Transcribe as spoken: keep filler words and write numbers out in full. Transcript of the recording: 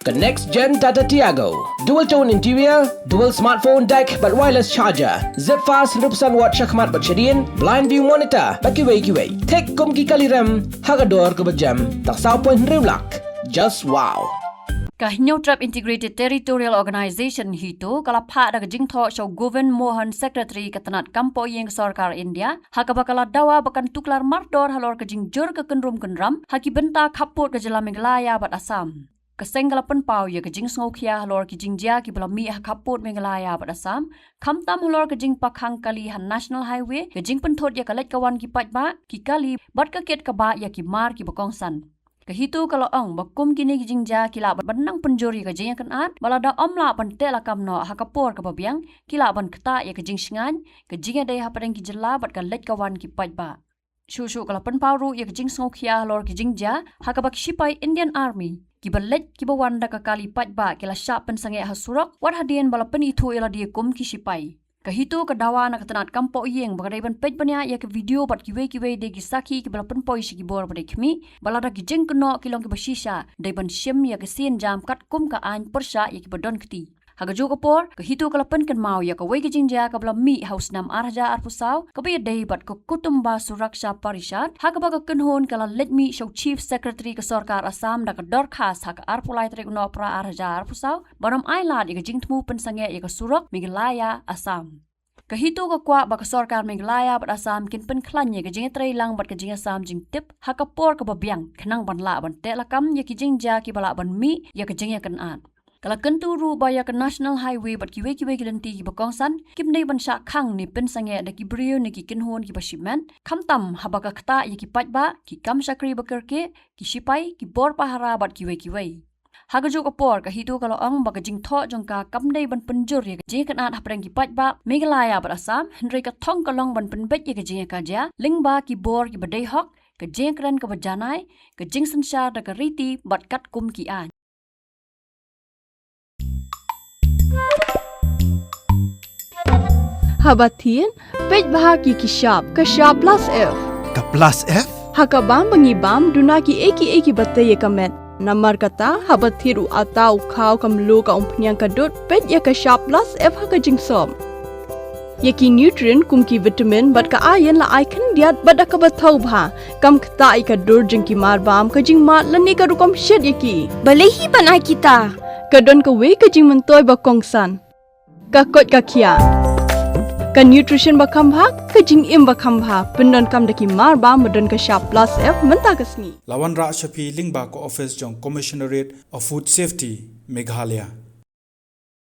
Ka next gen Tata Tiago. Dual tone interior, dual smartphone deck bad wireless charger. Zip fast hynriew percent watt shakhmat bad shadien, blind view monitor bad kiwei kiwei. Thik kum ki kali rem ha ka dor kaba jem tang saw point hynriew lak. Just wow. Ka Hynñiewtrep Integrated Territorial Organization HITO ka la phah da ka jingthoh sha u Govind Mohan, Secretary ka tnat kam poh ïing ka sorkar India, ha kaba ka la dawa ba kan tuklar mardor halor ka jingjur ka kynrum kynram ha ki bynta khappud ka jylla Meghalaya bad Assam. Ka seng ka la pynpaw ïa ka jingsngewkhia halor ki jingjia kiba la mih ha khappud Meghalaya bad Assam, khamtam halor ka jingpakhang kali ha National Highway, ka jingpynthut ïa ka leit ka wan ki paidbah, ki kali bad ka kit ka bah ïa ki mar kiba kongsan. Ka HITO ka la ong ba kum kine ki jingjia ki lah ban nang pynjur ïa ka jingïakynad, ba lada ym lah ban teh lakam noh ha ka por kaba biang, ki lah ban ktah ïa ka jingshngaiñ, ka jingïadei hapdeng ki jylla bad ka leit ka wan ki paidbah. Shuh shuh ka la pynpaw ruh ïa ka jingsngewkhia halor ki jingjia ha kaba ki shipai Indian Army kiba leit kiba wan da ka kali paidbah ki la shah pynsangeh ha surok, wat hadien ba la pynithuh ïa lade kum ki shipai. Ka HITO ka dawa na ka tnat kam poh ïing ba ka dei ban peit bniah ïa ka video bad kiwei kiwei de ki sakhi kiba la pynpoi sha ki bor ba dei khmih, ba lada ki jingkynnoh ki long kiba shisha, dei ban shim ïa ka sienjam katkum ka aiñ pyrshah ïa kiba don kti. Ha kajuh ka por, ka HITO ka la pynkynmaw ïa kawei ka jingjia kaba la mih ha u snem ar hajar arphew saw, kaba ïadei bad ka Kutumba Suraksha Parishad, ha kaba ka kynhun ka la leit mih sha u Chief Secretary ka sorkar Assam da ka dorkhas ha ka arphew lai tarik u Nohprah ar hajar arphew saw, ban ym ailad ïa ka jingthmu pynsangeh ïa ka surok Meghalaya Assam. Ka HITO ka kwah ba ka sorkar Meghalaya bad Assam kin pynkhlaiñ ïa ka jingïatreilang bad ka jingïasam jingtip ha ka por kaba biang, khnang ban lah ban teh lakam ïa ki jingjia kiba lah ban mih ïa ka jingïakynad. Ka la kyntu ruh ba ïa ka National Highway bad kiwei kiwei ki lynti kiba kongsan kim dei ban shah khang ne pynsangeh da ki briew ne ki kynhun kiba shimet, khamtam haba ka ktah ïa ki paidbah, ki kam shakri ba kyrkieh, ki shipai, ki bor pahara bad kiwei kiwei. Ha kajuh ka por, ka HITO ka la ong ba ka jingthoh jong ka kam dei ban pynjur ïa ka jingïakynad hapdeng ki paidbah Meghalaya bad Assam, hynrei ka thong ka long ban pynbeit ïa ka jingïakajia lyngba ki bor kiba dei hok, ka jingïakren kaba janai, ka jingsynshar da ka riti bad katkum ki aiñ. Haba thied, peit bha ki ki shap, ka shap plus F. Ka plus F? Ha ka bam ba ngi bam, duna kiei kiei kiba tei ïa ka met. Namar kata, haba thied u atta, u khaw, ka mluh, ka umphniang, ka dud, peit ïa ka shap plus F ha ka jingsop. Ïa ki nutrient kum ki vitamin bad ka iron la ai khyndiat bad da kaba thaw bha. Kam ktah ïa ka dur jong ki mar bam, ka jingmad lane ka rukom shet ïa ki. Balei hi ban ai kita? Ka don kawei ka jingmyntoi ba kongsan. Ka koit ka khiah. Ka nutrition ba kham bha, ka jingim ba kham bha. Pyndonkam da ki mar bam ba don ka shap plus F mynta ka sngi. La wanrah sha phi lyngba ka office jong Commissionerate of Food Safety, Meghalaya.